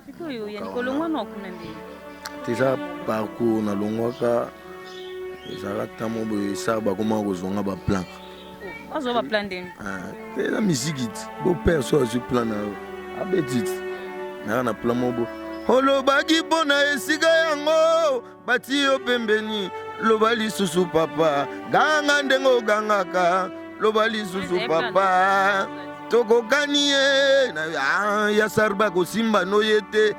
Sikoyo Yannick olongwa na kuna nde. Eza parcours nalongwaka ezalaka ntango boye esaka bakomaka kozwa nga baplan. Bazwa baplan ndenge? Ah, eza miziki ti bo père so azwi plan na yo abeti ti nayaka na plan moko olobaki mpo na esika yango bati yo pembeni loba lisusu papa ganga ndenge ogangaka loba lisusu papa tokokani ye ah, ya sarba kosimba no ye te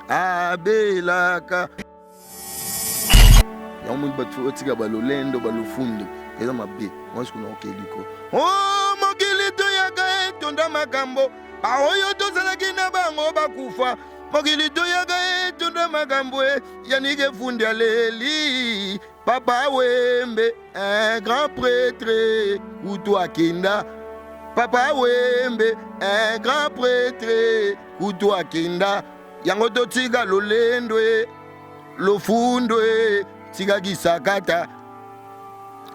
abelaka yango moni bato otika balolendo balofundo eza mabe mwasi kuna okeliko o oh, mokili toyaka etonda makambo baoyo tozalaki na bango bakufa mokili toyaka etonda makambo e yanike fundi aleli papa wembe un grand prêtre kutu akenda papa wembe un grand prêtre kutu akenda yango totika lolendo e lofundo e tika kisakata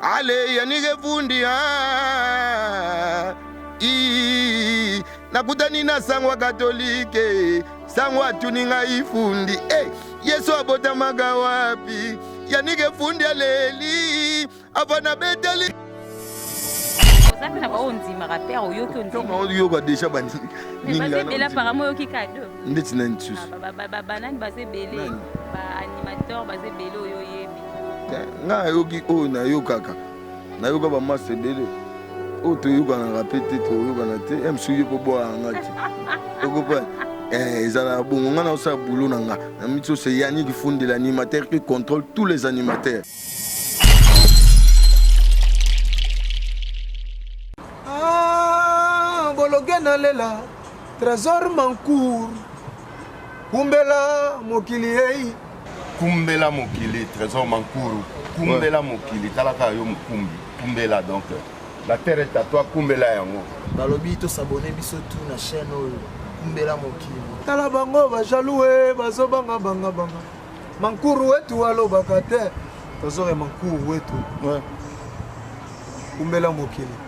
ale yanike fundi ah, i nakutani na sango ya katolike sango atuni ngai fundi eh, yesu abotamaka wapi yanike fundi aleli ava nabeteli oza mpe na baoyo ondimaka mpe oyoki ondimoyoka deja baza ebele apparemment oyoki kado ndeti nani susu ah, banani baza ebele baanimateur baza ebele oyo oyebi ngai nayoki oyo nayokaka nayoka bamasa ebele oyo toyokanaka mpe te toyokana te msu yo mpo bwaka nga te okopa eh, ezalaka bongo ngai naosala boulot na nga na miti oyo c'est Yannick Fundi l'animateur qui contrôle tous les animateurs Ah, bologe nalela trésor mancour kumbela mokili ei kumbela mokili trésor mankuru kumbela ouais. mokili talaka yo mokumbi kumbela donc la terre est à toi kumbela yango balobi tosabone biso tu na chaîne oyo kumbela mokili tala bango bajaloux e bazobanga banga banga mankuru wetu alobaka te trésor ya mankuru wetu ouais. kumbela mokili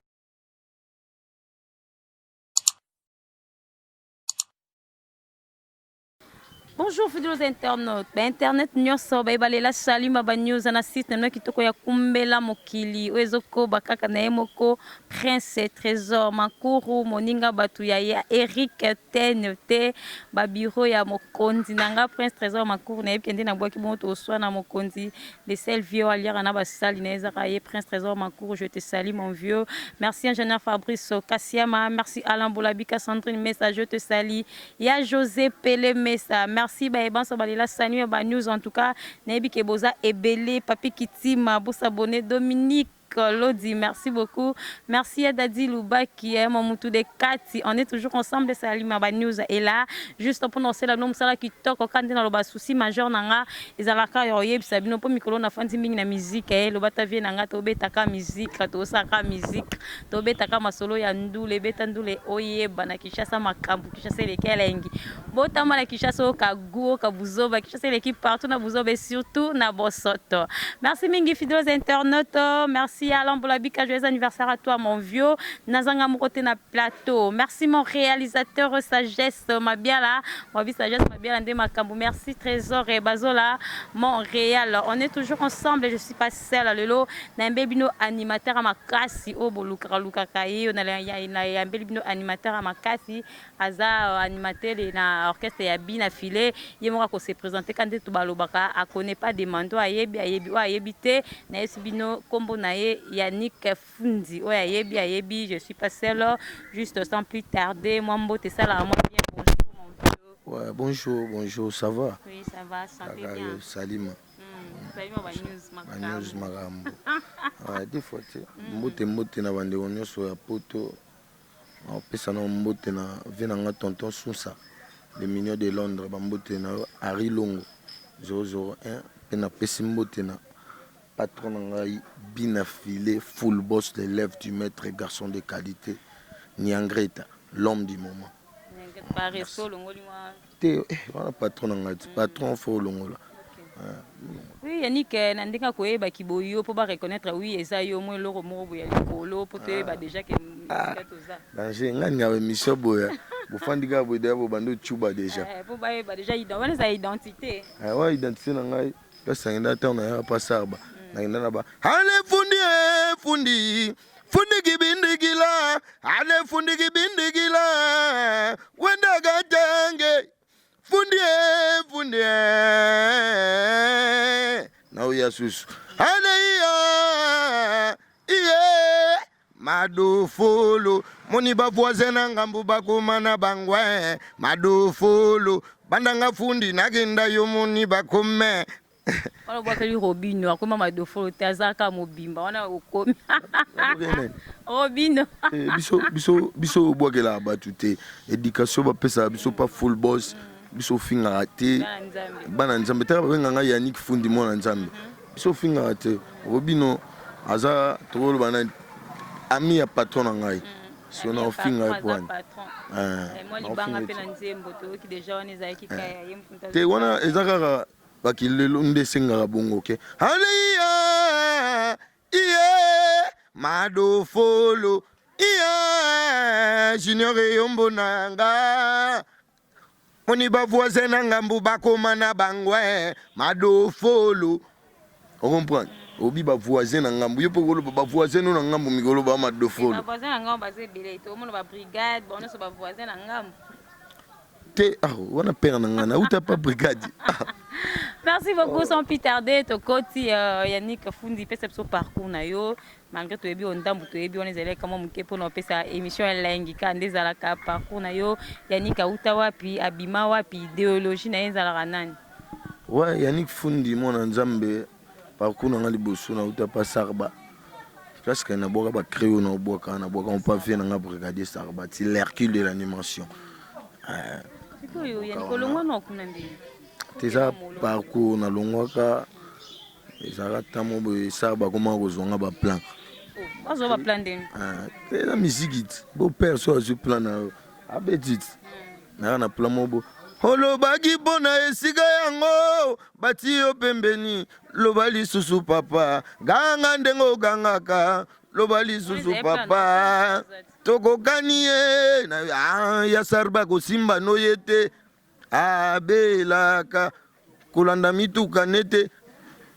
Bonjour fidèles internautes. Ba internet nyonso ba ebalela Salima ba news na site na kitoko ya kumbela mokili oyo ezokoba kaka na ye moko Prince Trésor Makuru moninga batu ya ya Eric Ten te ba bureau ya mokonzi na nga Prince Trésor Makuru na yebi nde na bwaki bongo toswana mokonzi de sel vieux aliaka na basali na ezaka ye Prince Trésor Makuru je te salue mon vieux. Merci ingénieur Fabrice Kasiama, merci Alain Bolabika Sandrine Mesa je te salue. Ya Jose Pele Mesa merci baye banso balela sani ya ba news en tout cas nayebi ke boza ebele Papy Kitima bo s'abonner Dominique Lodi merci beaucoup merci ya Daddy Lubaki eh, mon mutu de kati on est toujours ensemble Salima ba news et là juste pona osela bino mosala kitoko ka nde naloba souci majeur na nga ezalaka ya oyebisa bino mpo mikolo nafandi mingi na musique eh, loba ta vie na nga tobetaka musique tosalaka musique Tobetaka masolo ya ndule beta ndule oyeba na Kinshasa makambu Kinshasa eleki elengi botama na Kinshasa oyoka gout oyoka buzoba Kinshasa eleki partout na buzoba et surtout na bosoto merci mingi fidèles internautes merci Alain Bolabika joyeux anniversaire à toi mon vieux nazanga moko te na plateau merci mon réalisateur sagesse Mabiala Mabi sagesse Mabiala nde makambu merci Trésor et Bazola Montréal on est toujours ensemble je suis pas seule lelo Nayambeli bino animateur ya makasi oyo bolukaka lukaka ye nayambeli bino animateur ya makasi aza euh, animateur na orchestre ya Bina Filet ye moko ako se présenter ka nde balobaka a connaît pas demande oyo ayebi ayebi oyo ayebi te nayebisi bino kombo na ye Yannick Fundi oyo ayebi ayebi je suis pas seul juste sans plus tarder mwa mbote esalaka mwa bien bonjour mon vieux Ouais, bonjour, bonjour, ça va? Oui, ça va, santé bien. Salima. Ba news makambo. Ouais, des fois te. Mbote mbote na bandeko nyonso ya poto. Napesa na mbote na vie na nga tonton Sunsa, le mignon de Londres, ba mbote na yo Harry Longo 001 pe napesi mbote na patron na ngai Bina Filet full boss l'élève du maître garçon de qualité Niangreta l'homme du moment. Te eh, wana patron na ngai patron fo olongola. Oui, Yannick, eh, na ndenge koyeba kiboyo po ba reconnaître oui eza yo mo eloko moko boye ya likolo po toyeba ah. déjà ke ah. toza. Danger, ngai nga émission boye. Bofandi kaka boye deja bobandi ocuba deja. Eh, po bayeba deja wana eza identité. Eh, wana identité na ngai. Place nakenda ntango nayaka pa sarba. Nakenda na ba ale fundi eh, fundi fundi kibindikila ale fundi kibindikila wenda katange fundi eh, fundi eh. Naoya susu ale iya iye Madofolo moni ba voisin na ngambu bakoma na bango eh. Madofolo banda nga fundi nakenda yo moni bakome wana obwakeli Robino akoma madofolo te azalaka mobimba wana okomi Robino. Eh, biso biso biso obwakelaka bato te education bapesaka biso pa full boss biso ofingaka te bana nzambe tala babenga ngai Yannick Fundi mwana nzambe biso ofingaka te Robino aza tokoloba na ami ya patron na ngai so na ofinga ye poani te wana eza kaka bakilelo nde esengaka bongo ke aleya iye madofolo iye junior eyombo na nga Moni ba voisin na ngambu bakoma na bango eh, madofolo. O comprendre? Obi ba voisin na ngambu yo poko loba ba voisin no na ngambu mikolo ba madofolo. Ba voisin na ngambu baza ebele to mona ba brigade ba nyonso ba voisin na ngambu. Te ah wana père na nga na uta pa brigade. Ah. Merci beaucoup sans plus tarder tokoti euh, Yannick Fundi pesa biso parcours na yo Malgre toyebi oyo ndambu toyebi wana ezali kama moke mpona opesa émission elengi kaka nde ezalaka parcours na yo Yannick auta wapi abima wapi idéologie na ye ezalaka nani? Ouais, Yannick Fundi mwana Nzambe parcours na nga liboso nauta pa Sarba place kani nabwaka ba creo na obwaka nabwaka mo pa vie na nga brigadier Sarba ti l'Hercule de l'animation. Euh, sikoyo Yannick olongwa na kuna ndenge te eza parcours nalongwaka Ezalaka temps moko boye sar bakomaka kozwa nga ba plan. Oh, bazwa ba plan ndenge? Ah, eza miziki ti. Bo père so azwi plan na yo. Abeti ti. Nayaka na plan moko boye. Olobaki mpo na esika yango bati yo pembeni, loba lisusu papa, ganga ndenge ogangaka, loba lisusu papa, tokokani ye na ah, ya sarba kosimba no ye te Abelaka kolanda mituka nete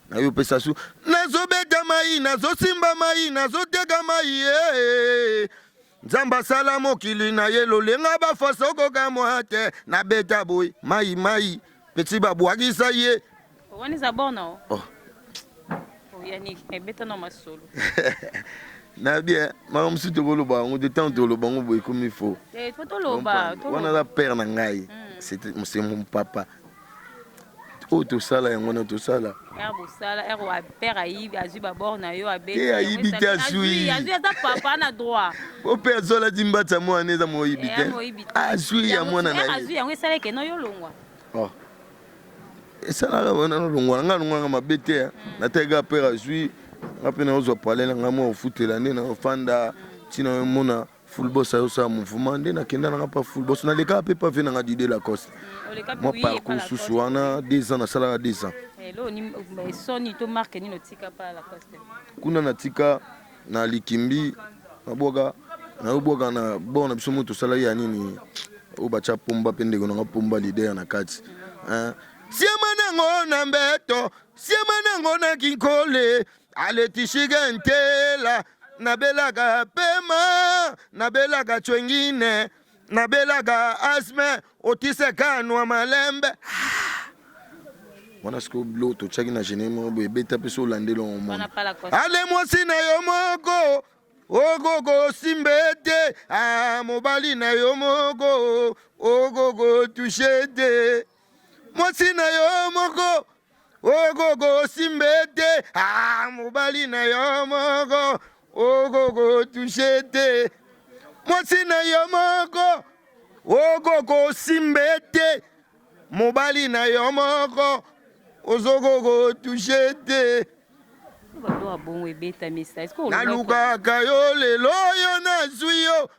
nayo pesa su nazobeta mai nazosimba mai nazoteka mai eh. Nzambe asala mokili na ye lolenga bafasa okokamwa te nabeta boye mai mai peti babwakisa ye wana eza bona oh. Oh, Yannick, ebeta na masolo. Na bien, makambo mosusu tokoloba yango te ntango toloba yango boye ekomi faux. Eh, faut toloba. Wana aza père na ngai. Hmm. C'est mon papa. Oyo tosala yango wana tosala. Ere bosala, ere wa père ayibi, azwi ba bord na yo abeti. Te ayibi te azwi. Azwi aza papa na droit. Po père azola ti mbatsa mwana eza moyibi te. Azwi ya mwana na ye. Azwi yango esaleke no yo longwa. Oh. Esalaka wana nalongwa na ngai nalongwaka mabe te eh. Natali kaka pere azwi nga mpe naozwa palais na ngai mwa kofutela nde naofanda ntina omona full boss ayosala mouvement nde nakenda nanga pa full boss nalekaka mpe pa vie nanga Didier Lacoste mwa parcours susu wana 2 ans nasalaka 2 ans kuna natika na likimbi nabwaka nayobwaka na bord na biso moto tosalaki ya nini oyo batya pomba mpe ndeko nanga pomba leader na kati siema nango na mbeto siema nango na kinkole aletishike ntela nabelaka pema nabelaka cwengine nabelaka asme otisekanwa malembe wana sikoyo biloko totyaki na gene moko boye ebeta mpe so olandeli yango mona ale mwasi na yo moko okokosimba ete ah, mobali na yo moko okokotushe te mwasi na yo moko okokosimba ete ah, mobali na yo moko okokotushe te mwasi na yo moko okokosimba ete Mobali na yo moko ozoko touche te. Nalukaka yo lelo yo nazwi yo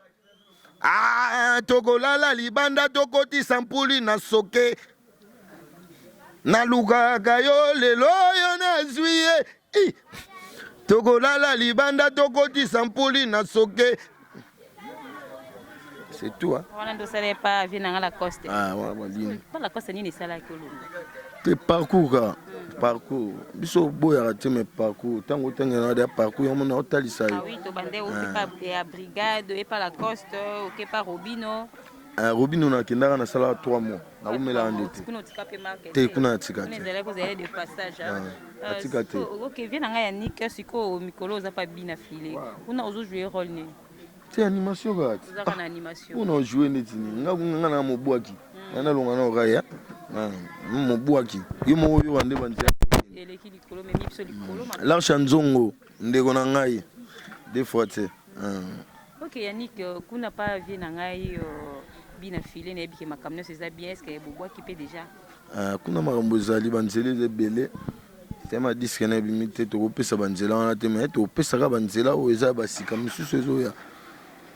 ah, tokolala libanda tokotisa mpuli na soke nalukaka yo lelo yo nazwi ye tokolala libanda tokotisa mpuli na soke. C'est tout hein. Wana nde osala epa vie na nga Lacoste. Ah wana balini. Pa Lacoste nini esalaki olonga? Te parcours kaka. Parcours. Biso oboyaka te mais parcours ntango otangela na parcours yango mona otalisa yo. Ah oui, tobande outi pa ya brigade epa Lacoste, oke pa Robino. Ah, Robino nakendaka nasalaka 3 mois. Naumelaka nde te. Kuna otika pe marque. Te kuna natika te. Kuna ezalaki kozala de passage. Ah, natika te. Ok, vie na ngai ya Nick sikoyo mikolo oza pa bina file. Kuna ozo jouer rôle nini? Te animation kaka te. Ozaka na animation. Kuna ojoue neti nini? Nga nga na mobwaki. Nga nalonga na okaya. Mobwaki. Yo moko oyoka nde banzela. Eleki likolo memi biso likolo. L'arche ya nzongo ndeko na ngai. Des fois te. Ok Yannick, kuna pa vie na ngai bina filet nayebi ke makambo nyonso eza bien, est-ce que bobwaki mpe déjà? Kuna makambo ezali banzela eza ebele. Tema disque na ebimi te tokopesa banzela wana te mais tokopesaka banzela oyo eza basika misusu ezoya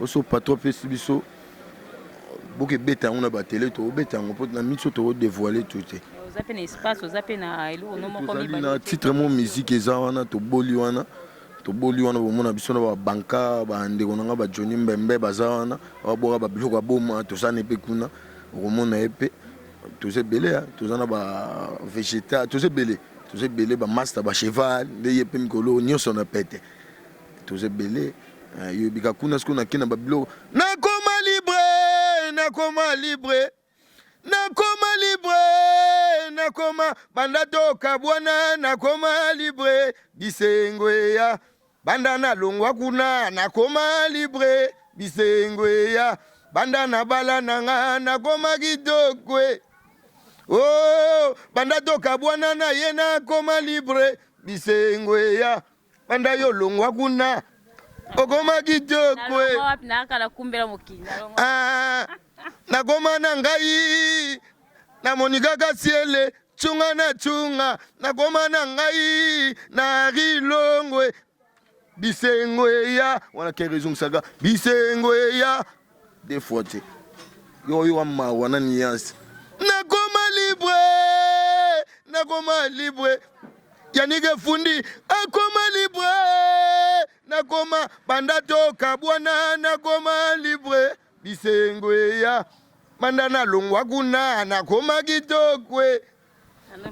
oso patron apesi biso bokebeta yango na batele tokobeta yango mpo na miso tokodevoile tout te. Oza mpe na espace, oza mpe na eloko no moko mibale. Na titre mo musique eza wana toboli wana toboli wana bomona biso na babanka bandeko na nga ba Johnny Mbembe baza wana babwaka babiloko ya boma toza ne mpe kuna okomona ye mpe toza ebele toza na ba végétal toza ebele toza ebele ba master ba cheval nde ye mpe mikolo nyonso na pete toza ebele yoyebika kuna sikoyo nake na babiloko nakoma libre nakoma libre nakoma libre nakoma banda tokabwana nakoma libre bisengo eya banda nalongwa kuna nakoma libre bisengo eya banda nabala nanga nakoma kitoko oh, banda tokabwana na ye nakoma libre bisengo eya banda yo longwa kuna okoma kitoko ah, nakoma na ngai namoni kaka siele tshunga na tshunga nakoma na ngai na rilongwe bisengo eya wana kere ezongisaka bisengo eya des fois te yo oyoka mawa na nuance nakoma libre nakoma libre Yannick Fundi akoma libre nakoma banda tokabwana nakoma libre bisengo eya banda nalongwa kuna nakoma kitokwe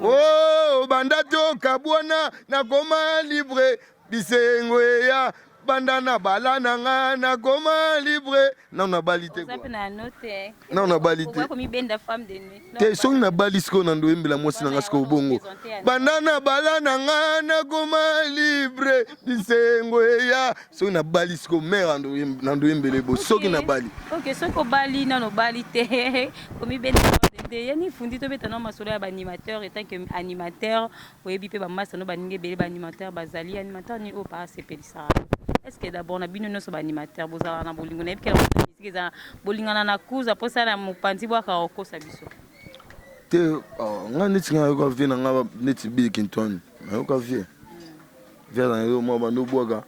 oh, banda tokabwana nakoma libre bisengo eya banda nabala na nga nakoma libre nano nabali te nano nabali te te soki nabali sikoyo na ndoyembela mwasi na nga sikoyo bongo banda nabala na nga nakoma libre bisengo eya soki nabali sikoyo mare na ndoyembela ebo soki nabali ok soki obali nano obali te komibenda te yani fundi tobeta nao masolo ya baanimateur etant que animateur oyebi mpe bamasta no baninga ebele baanimateur bazali animateur nini oyo paa asepelisaka est ce que d'abord na bino nyonso baanimateur bozalaka na bolingo nayebi kela misiki eza bolingana na kuza mposa na mopanzi bwaka okosa biso te nga neti nga nayoka vie na nga neti Bill Clinton nayoka vie vie na yo mwa bando bwaka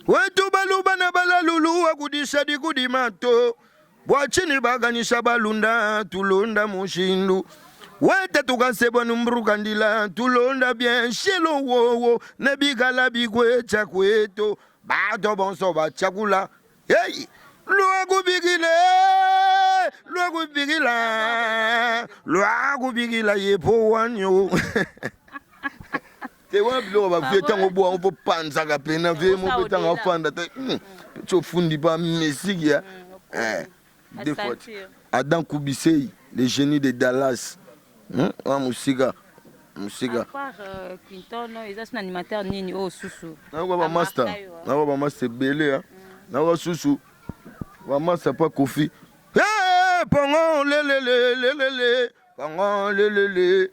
wetu baluba na balalulu wakudisha dikudima to bwa chini baganisha balunda tulonda mushindu wete tukasebwa numbrukandila tulonda bien shelo wowo nebikala bikwecha kweto bato bonso bachakula hey lwakubikile lwakubikila lwakubikila yepo wanyo te wana biloko bavie ntango obwa yango mpo panzaka pena vie mo mpe ntango afanda te ti ofundi pa mesiki ya deux fois Adam Kubisei le génie de Dallas wana mosika mosika eza animateur nini oyo susu nayoka bamaster nayoka bamaster ebele nayoka susu bamaster pa Kofi pongo lelele lelele pongo lelele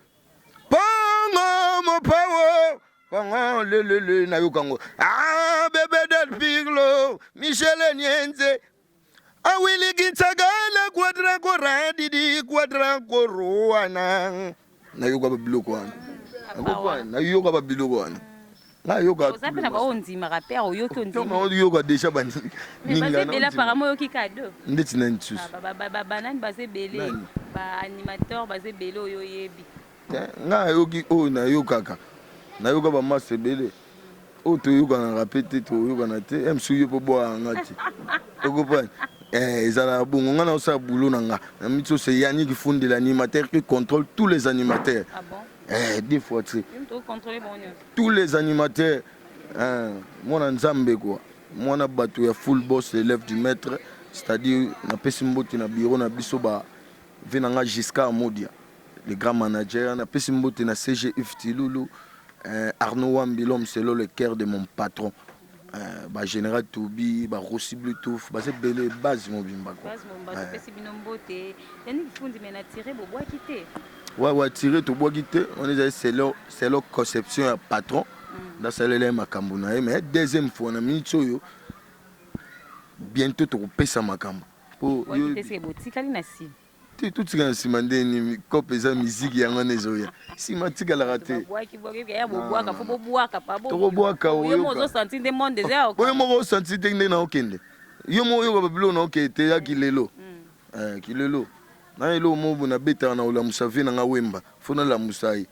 pongo mopawo pongo lelele nayoka yango ah bebe del Piglo Michel Nienze awili kintsakala quadra koradidi quadra koruana nayoka babiloko wana nayoka babiloko wana nayoka oza mpe na baoyo ondimaka mpe oyoki ondima oyoka déjà baza ebele apparemment oyoki kado ndeti nani susu banani baza ebele baanimateur baza ebele oyo oyebi nga nayoki oyo nayokaka nayoka bamasa ebele oyo toyokanaka mpe te toyokana te msu yo mpo bwaka nga te okopani. Eh, ezalaka bongo nga naosala boulot na nga na miti oyo c'est Yannick Fundi l'animateur qui contrôle tous les animateurs. Ah bon? Eh, deux fois tu sais. Yo moto ocontrôle bango nyonso. Tous les animateurs eh, mwana nzambe quoi mwana bato ya full boss l'élève du maître c'est-à-dire napesi mbote na bureau na biso ba ve na nga Giscard Modia le grand manager napesi mbote na CG Yves Tilulu eh, Arnaud Wambi l'homme selon le cœur de mon patron eh, ba général Toubi ba Rossi Bluetooth baza ebele base mobimba quoi. Base mobimba topesi bino mbote. Yannick Fundi mais na tire bobwaki te. Ouais, tire tobwaki te wana ezali selon conception ya patron nasalela ye makambo na ye mais deuxième fois na minute oyo bientôt tokopesa makambo po Bobwaki te seke botikali na nsima. Te totika na nsima nde nini cope eza miziki yango wana ezoya nsima tikalaka te. Babwaki bwaki ya bobwaka fo bobwaka pa bo. Tokobwaka Yo oyoka. mo ozosentir nde monde eza ya Oyo moko osanti te nde naokende yo moko oyoka babiloko naokende te ya kilelo. Eh, kilelo na eloko moko boye nabetaka na kolamusa vie na nga wemba fo nalamusa ye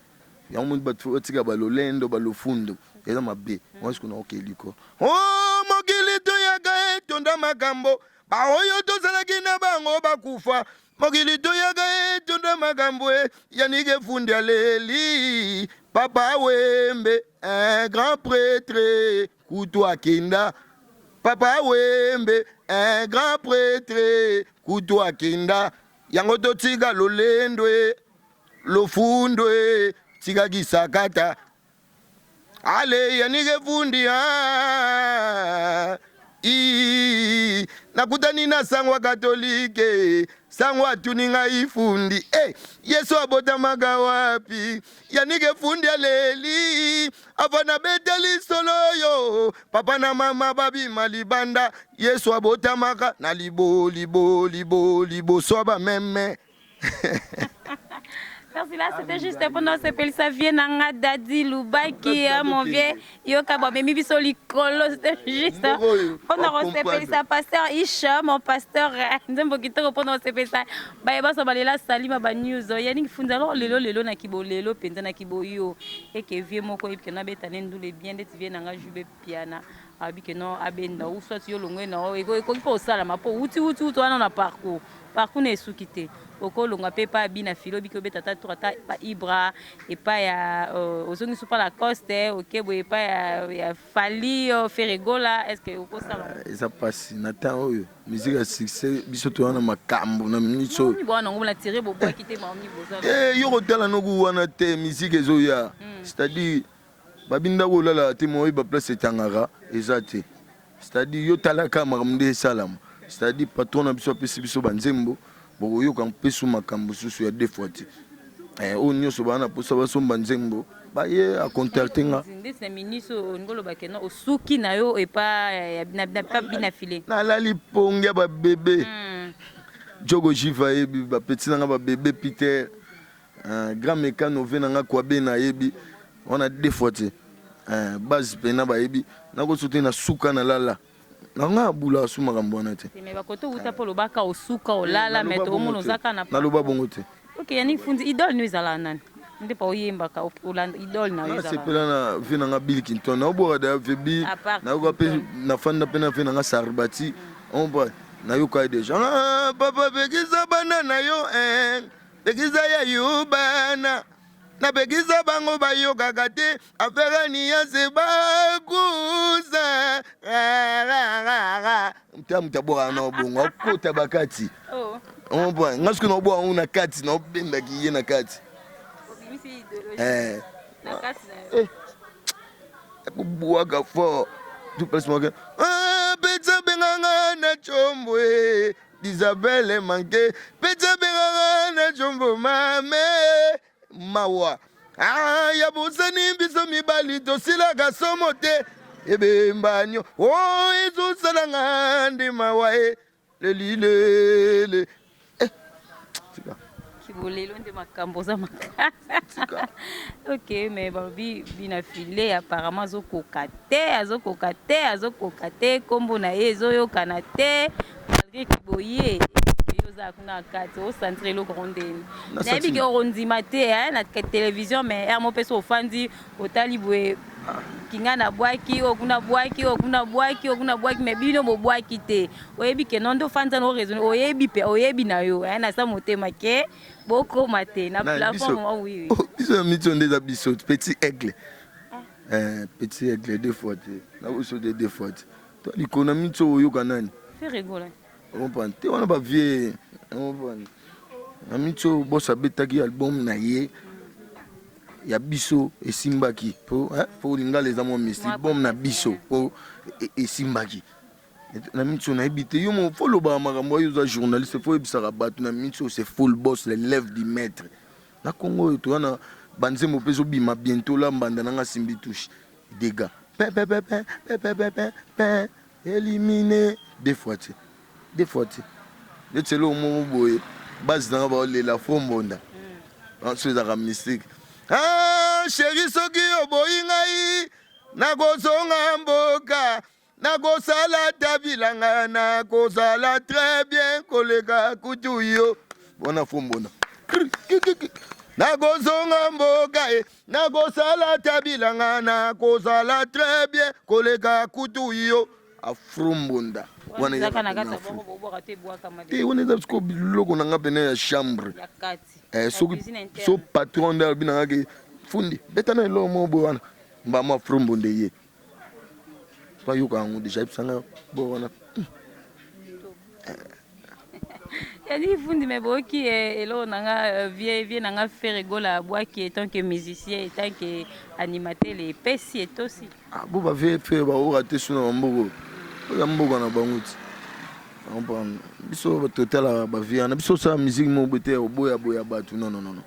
yango moni bato batika balolendo balofundo eza mabe wana sikoyo naokende liko o mokili toyaka etonda makambo baoyo tozalaki na bango bakufa mokili toyaka etonda makambo e Yannick Fundi aleli papa wembe un grand prêtre kutu akenda papa wembe un grand prêtre kutu akenda yango totika lolendo e lofundo e tika kisakata ale Yannick Fundi ah, ii, nakutani na sango ya katolike sango atuni ngai fundi eh, yesu abotamaka wapi Yannick Fundi aleli ava nabeteli solo oyo papa na mama babima libanda yesu abotamaka na libo libo libo liboso ya bameme. Merci là, c'était juste pendant sepelisa vie na nga Daddy Lubaki, hein, mon vieux yoka bamemi biso likolo, c'était juste mpona kosepelisa pasteur Isha, mon pasteur nzembo kitoko mpona kosepelisa baye baso balela Salima ba news Yannick Fundi. Alors lelo lelo na kibolelo mpenza na kiboyo eke vie moko oyebi ke nabeta ne ndule bien ndeti vie na nga jube piana abi ke non abenda ou soit yo longwe na ekoki mpe osalama mpo wuti wuti wuti wana na parcours parcours na esuki te okolonga mpe epai ya bina filo obiki obeta ata tour ata pa Ibra epai ya ozongisi mpa Lacoste oke boye epai ya Fally Ferre Gola est ce que okosala? Eza mpasi na temps oyo musique ya succès biso toza na makambo na minute oyo. Bwana ngo na tire bobwaki te maomi boza. Eh, yo kotala noku wana te musique ezoya c'est-à-dire babindako olalaka te mo oyeba place etangaka eza te c'est-à-dire yo talaka makambo nde esalama c'est-à-dire patron na biso apesi biso banzembo bokoyoka mpesu makambo susu ya deux fois te. Eh, oyo nyonso baa na mposa basomba nzembo baye acontacte nga. Ndeti na minisi oyo olingi oloba ke non osuki na yo epa na bina file. Nalali pongi ya babebe jogo jive ayebi bapeti na nga babebe Peter grand mekano ve na nga kwabe nayebi wana deux fois te base mpena bayebi nakoso te na suka nalala na nga abula asu makambo wana te. Mais bakote outa mpo olobaka osuka olala mais tokomona oza kaka na naloba bongo te. Ok Yannick Fundi, idole no ezalaka nani nde pa oyembaka olanda idole na yo ezalaka? Nasepela na vie na nga Bill Clinton naobwaka da vie Bill À part nayoka mpe Clinton. Nafanda mpe na vie na nga Sarbati omba nayoka ye deja ah, papa pekisa bana na yo eh, pekisa ya yo bana napekisa bango bayokaka te afere niase bakusa ta moto abwaka na bongo akota bakati. Oh. Omba nga soki naobwaka ngo na kati naobendaki ye na kati. Obimisi idéologie eh, na kati na yo. Eh, akobwaka fort tout place moko ah, petsa benganga na chombo eh, Isabelle manke petsa benganga na chombo mame mawa ah, ya bosani biso mibali tosilaka somo te ebembanyo o oh, ezosalanga nde mawa e lelilele eh, tika. Kibolelo nde makambo oza makasi. Ok mais balobi bina file apparemment azokoka te azokoka te azokoka te nkombo na ye ezoyokana te malgré kiboye yo oza kuna na kati osentir eloko yango ndeni nayebi ke okondima te na télévision mais ere mo mpe so ofandi otali boye. Kinga na bwaki oyo kuna bwaki oyo kuna bwaki oyo kuna bwaki mais bino bobwaki te. Oyebi ke non nde ofandi na oraisonner oyebi pe oyebi na yo hein na sa motema ke bokoma te na plafond oh, oui, oui. Oh, biso ya mitio nde eza biso petit aigle. Ah. Eh, petit aigle deux fois te. Na biso de deux fois te. To likolo na mitio oyoka nani? Ferre Gola. Comprendre te wana ba vieux. Comprendre. Na mitio boss abetaki album na ye. Ya biso esimbaki po hein, po lingala eza mwa mystique bom na biso po e, esimbaki na mitio nayebi te yo mo fo olobaka makambo oyo oza journaliste fo oyebisaka bato na mitio c'est full boss l'élève du maître na congo oyo toza na banzembo mpe ezobima bientôt la mbanda nanga asimbi touche dégâts pe pe pe pe pe pe pe pe pe élimine deux fois te Deux fois te. Neti eloko moko boye base nanga baolela faux mbonda. Mm. So ezalaka mystique. Ah chérie soki oboyi ngai nakozonga mboka nakosala ta bilanga nakozala très bien koleka kutu yo wana faux mbonda. Nakozonga mboka e nakosala ta bilanga nakozala très bien koleka kutu yo afro mbonda wana te wana eza sikoyo biloko na nga pene ya chambre eh, soki so patron nde alobi na nga ke fundi beta na eloko moko boye wana mbamo afro mbonda eye so ayoka yango deja yebisa nga bo wana eh. Yani fundi me boyoki eh, eloko na nga eh, vie vie na nga Ferre Gola abwaki etant que musicien etant que animateur epesi etosi Ah bo ba vieux frère ba ora te suna ba mboko. Oza mboka na bango ti. Comprendre. Biso totalaka ba vieux na biso sala musique moko boye te ya koboya boya bato non non non.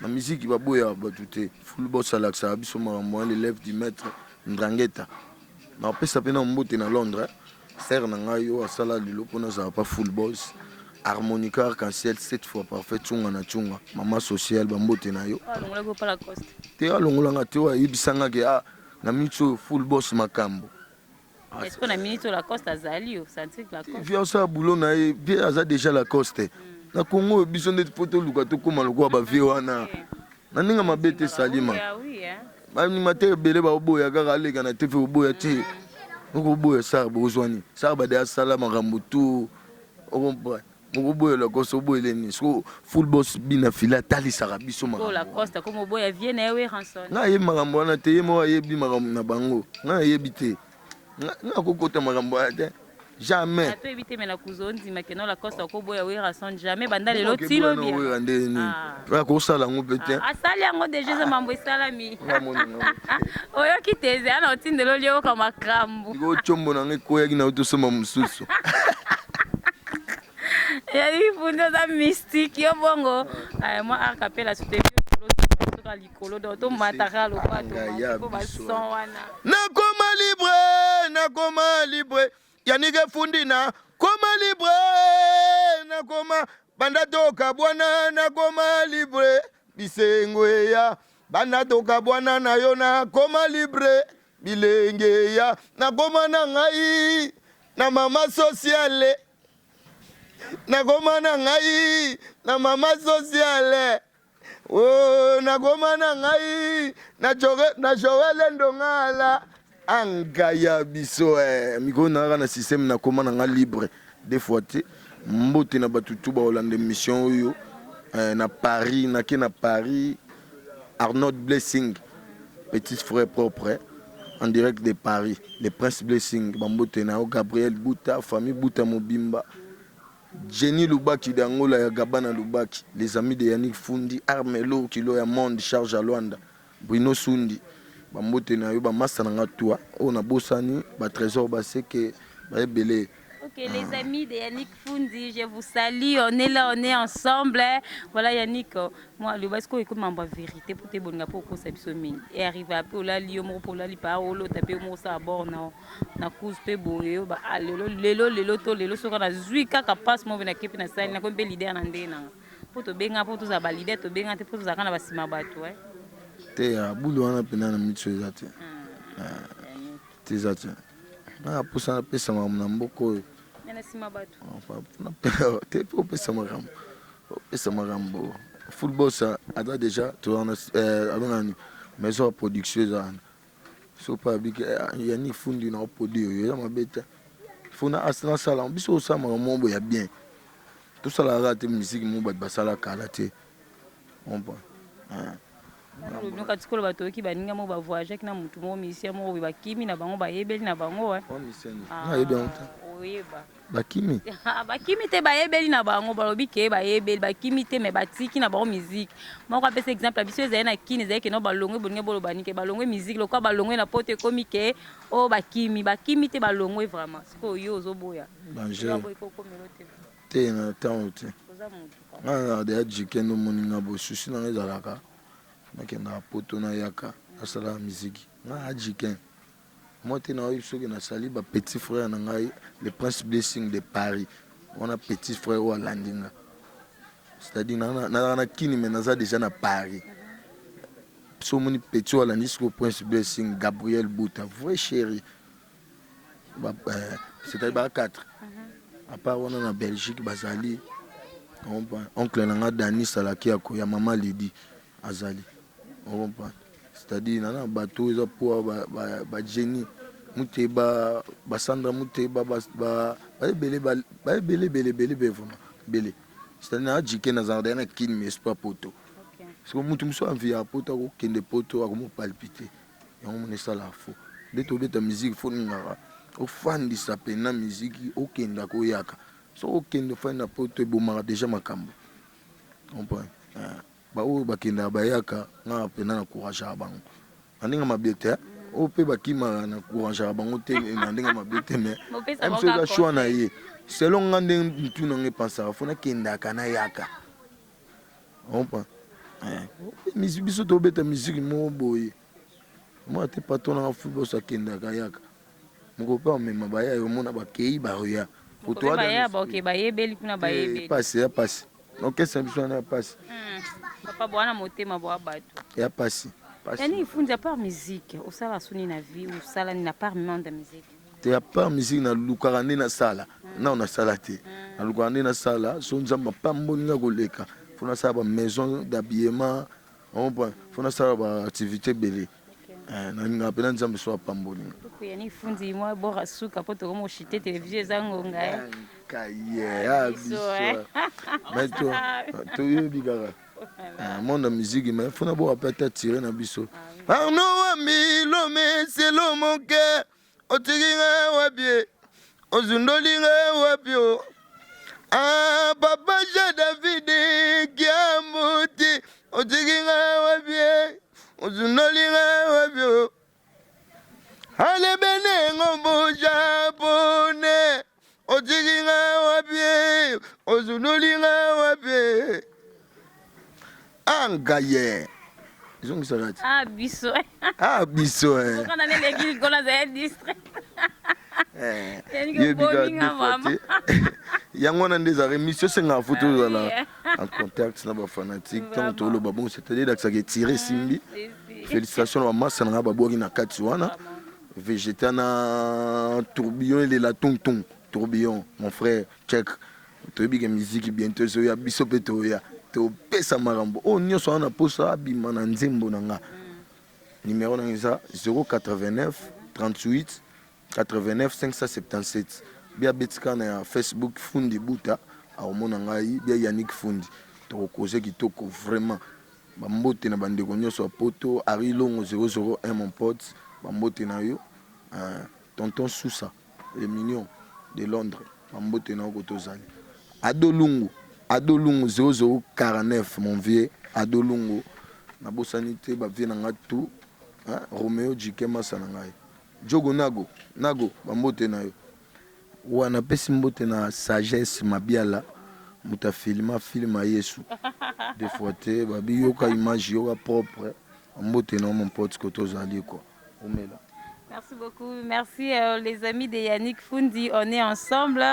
Na musique ba boya bato te. Fulu boss alakisaka biso makambo wana l'élève du maître Ndrangheta. Na opesa pe na mbote na Londres. Sœur na ngai oyo asala lelo mpo nazala pa full boss. Harmonica arc-en-ciel 7 fois parfait tshunga na tshunga mama sociale ba mbote na yo. Alongolaki yo pa Lacoste. Te alongola nga te oyo ayebisa nga ke ah na minute oyo full boss makambo. Est-ce que na minute oyo Lacoste azali yo sentir Lacoste. Vieux asala boulot na ye vieux aza déjà Lacoste. Na Congo oyo biso nde faut toluka tokoma lokola ba vieux wana. Na ndenge mabe te Salima. Ba animateur ebele baoboya kaka aleka na TV oboya te. Okoboya Sar bozwa nini? Sar bade asala makambo tout. Okomprendre? Okoboya Lacoste oboyele nini? Siko full boss bina fila atalisaka biso makambo. Lacoste akoma oboya vie na ye Werrason. Nga ayebi makambo wana te, ye moko ayebi makambo na bango. Nga ayebi te. Nga akokota makambo wana te. Jamais. Ata oyebi te mais na kuzu ondima que non Lacoste akoboya Werrason jamais banda lelo ti lobi. Werra nde nini? Ah. Akosala yango pe te. Ah, asali yango deja eza mambo esalami. Oyoki te eza na otindela olioka makambo. Iko chombo na ngai koyaki na tosomba mosusu. Yali fundi oza mystique yo bongo. Eh, moi acapella soutenu soka likolo donc tomataka lokola tomati po bason wana. Nakoma libre, nakoma libre. Yannick Fundi na koma libre, nakoma banda tokabwana nakoma libre. Bisengo eya banda tokabwana na yo nakoma libre. Bilenge eya nakoma na ngai na mama sociale. Nakoma na ngai na mama sociale. Oh, nakoma na ngai na na Joël Ndongala angaya biso eh. Mikolo nayaka na système nakoma na ngai libre deux fois te mbote na bato tu bakolanda émission oyo eh, na Paris nake na Paris Arnold Blessing petit frère propre eh, en direct de Paris le prince Blessing bambote na yo Gabriel Buta famille Buta mobimba Jenny Lubaki de Angola ya Gabana Lubaki, les amis de Yannick Fundi, Armelo kilo ya monde charge à Luanda, Bruno Sundi, ba mbote na yo ba masta na nga toi oyo na bosani ba Tresor Baseke ba ebele. Ok, les amis de Yannick Fundi, je vous salue. On est là, on est ensemble. Voilà Yannick, moi le basco écoute ma vérité pour te bolinga pour kosa biso mingi. Et arrive à peu là li yo moko la li pa olo tape mo sa bord na na cause mpe boye ba ah, lelo lelo lelo to lelo soki nazwi kaka passe moko nake mpe nasali nakomi mpe leader na ndenge nanga mpo tobenga mpo tozala ba leader tobenga te mpo tozalaka na basima bato eh. Te ya bulu wana mpena na miso eza te ah, te eza te na mposa napesa makambo na mboka oyo na nsima bato te mpo opesa makambo opesa makambo football aza déjà toza na eh, abengani maison ya production eza wana. So mpe abiki eh, Yannick Fundi na opodi oyo eza mabe te. Faut na nasala biso osala makambo moko boye ya bien. Tosalaka kaka te musique moko bato basala kala te. Comprends? Ah. Nalobi kati kolo bato oyoki baninga moko ba voyageaki na mutu moko musicien moko boye bakimi na bango bayebeli na bango eh. Wa musicien nini? Ah, Nayebi yango te. Oyeba. Bakimi? Bakimi te bayebeli na bango balobi ke bayebeli bakimi te mais batiki na bango musique. Moko apesa exemple ya biso ezali na Kin ezali ke no balongwe bolingi boloba nini ke balongwe musique lokola balongwe na poto ekomi ke oh bakimi bakimi te balongwe vraiment sikoyo yo ozoboya. Danger. Te na ntango te. Oza mutu. Nga nazalaka deja jike nde omoni nga boye souci na nga ezalaka nakendaka poto nayaka nasalaka miziki nga na jikin moi te nayoki soki nasali ba petit frère na ngai le prince blessing de paris wana petit frère oyo alandi nga c'est-à-dire nazalaka na kini mais naza deja na paris so omoni petit oyo alandi sikoyo prince blessing gabriel buta vrai chéri c'est-à-dire ba 4 à part wana na Belgique bazali oncle na nga Dani Salakiako ya mama Lydie azali comprendre c'est-à-dire na na bato eza poa ba, ba, ba Jenny Muteba ba Sandra Muteba ba ba ba ebele ba, ba ebele ebele ebele be vraiment ebele c'est-à-dire na jike nazalaka na kin mais espoir poto parce que mutu mosusu envie ya poto akokende poto akomopalpite Yango mona esalaka faux nde tobeta musique faut ningaka ofandisa pena musique okenda koyaka soki okende ofandi na poto ebomaka dejà makambo comprendre eh, ba oyo bakendaka bayaka nga pena na courageaka bango na ndenge mabe te oyo mpe bakimaka na courageaka bango te na ndenge mabe te mais mso eza choix na ye selon nga ndenge mutu na nga epansaka fo nakendaka nayaka Comprends? Eh, biso tobeta musique moko boye. Moi te patron na football akendaka yaka. Moko pe amema baya yo mona bakei baoya. Moko baya ba okay bayebeli kuna bayebeli. Pasi ya pasi. Orchestre biso wana ya pasi. Papa bwana motema bwa bato. Ya pasi. Yani ifunzi à part musique, osala soni na vie, osala ni na part monde ya musique. Te à part musique nalukaka nde nasala nao nasala te nalukaka nde nasala so nzambe apamboli nga koleka fo nasala ba maison d'habillement comprend fo nasala ba activité ebele eh, nalingaka mpena nzambe so apamboli nga yani fundi mwa bora suka po tokomo chite television eza ngonga eh. kaye ah, biso mais toyebi kaka Ah, monde ya musique mais funa boka pe ata tire na biso ah Arnaud Wambi lome selo moke otiki nga wapi ozundoli nga wapi o ah, papa Jean David Kiambuti otiki nga wapi ozundoli nga wapi o Alebene ngombo japone otiki nga wapi ozunuli nga wapi angaye ezongisaka ti ah biso ah biso eh. Okana neleki likolo azali distrait eh, yebi kaka deux fois te yango wana nde ezalaka émission esengaka fo tozala en contact na bafanatique ntango toloba bongo c'est-à-dire elakisaka etire esimbi Felicitations na ba masta na nga babwaki na kati wana. Vegeta na tourbillon elela tung tung tourbillon mon frère check toyebi ke musique bientôt ezoya biso mpe toya topesa makambo oyo nyonso wana posa abima na nzembo na nga numero na nga eza 089 38 89 577 bia betika na ya facebook fundi buta akomona ngai bia yannick fundi tokokoze kitoko vraiment Ba mbote na ba ndeko nioso ya poto Harry Longo 001 mon pote ba mbote na yo euh, tonton Sousa le mignon de Londres ba mbote na yo kote ozali Ado Lungu Ado Lungu 0049 mon vieux Ado Lungu nabosani te ba vieux na nga tout hein, Romeo Jike masa na ngai Djogo Nago Nago ba mbote na yo Wa napesi mbote na sagesse mabiala moto a filma film ya yesu de fois te babi yoka image yoka propre mbote na mon pote kote ozali quoi omela. Merci beaucoup. Merci euh, les amis de Yannick Fundi. On est ensemble.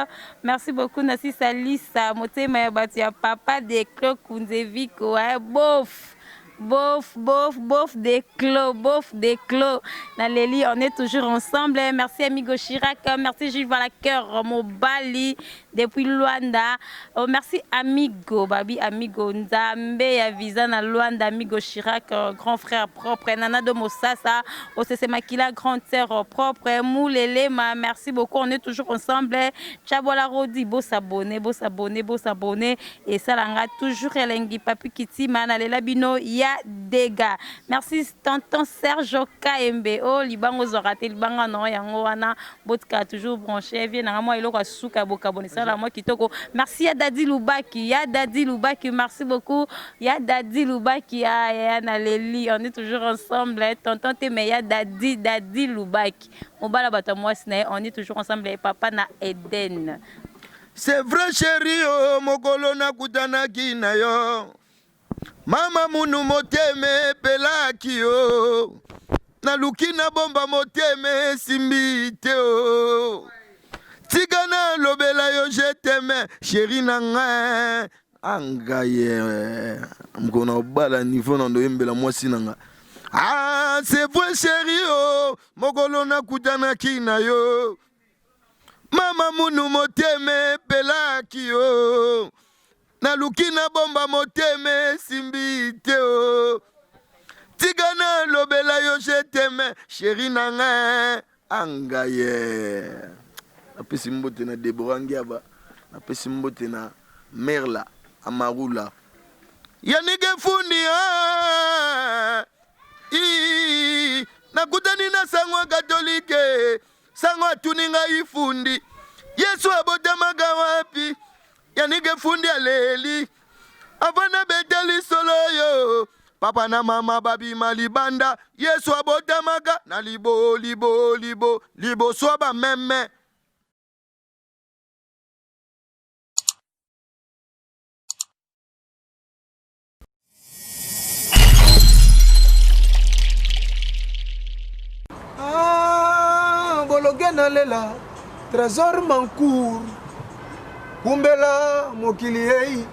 Merci beaucoup Nasisa Lisa. Motema ya batu ya papa de Claude Kunzeviko. Hein, bof. Bof, bof, bof des clos, bof des clos. Naleli, on est toujours ensemble. Merci amigo Chirac, merci Gilles Valacoeur, Mobali, depuis Luanda. Oh, merci amigo, babi amigo Nzambe ya visa na Luanda, amigo Chirac, grand frère propre. Nana de Mosasa, Osese Makila, grande sœur propre. Moulelema, merci beaucoup, on est toujours ensemble. Chabola Rodi, beau s'abonner, beau s'abonner, beau s'abonner. Et ça, langa toujours elengi papi kitima nalela bino ya dega. Merci tonton Serge Kaembe. Oh libango zwaka te libanga no yango wana botika toujours branché vie nanga mwa eloko suka bokaboni sala mwa kitoko. Merci ya Dadi Lubaki, ya Dadi Lubaki, merci beaucoup. Ya Dadi Lubaki ya ya naleli, on est toujours ensemble hein. Tonton te mais ya Dadi Dadi Lubaki. Mobala bato mwasi na ye, on est toujours ensemble et papa na Eden. C'est vrai chéri oh, mokolo nakutanaki na yo mama munu motema epelaki yo naluki nabomba motema esimbi te o tika nalobela yo je t'aime chéri na ngai angai mokolo na obala niveau na ndoyembela mwasi na nga. Ah, c'est vrai chéri oh, mokolo nakutanaki na yo mama munu motema epelaki yo naluki nabomba motema esimbi te o tika nalobela yo je t'aime chéri na ngai angaye. Napesi mbote na Debora Ngiaba, napesi mbote na Merla Amarula Yannick Fundi ah, nakutani na sango ya katolike. Sango atuni ngai fundi, Yesu abotamaka wapi? Yannick Fundi aleli avant nabeta lisolo oyo papa na mama babima libanda. Yesu abotamaka na libo libo libo liboso ya bameme. Ah, bologe nalela Trésor Mancour kumbela mokili ei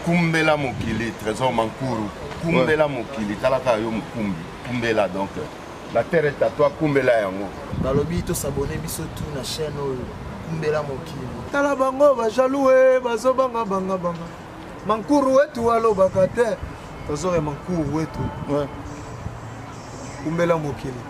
kumbela mokili Trésor Mankuru kumbela mokili talaka yo mokumbi kumbela donc la terre est à toi kumbela yango. Balobi tosabone biso tu na chaîne oyo kumbela mokili. Tala bango bajaloux e bazobanga banga banga Mankuru wetu alobaka te Trésor ya Mankuru wetu. Kumbela mokili.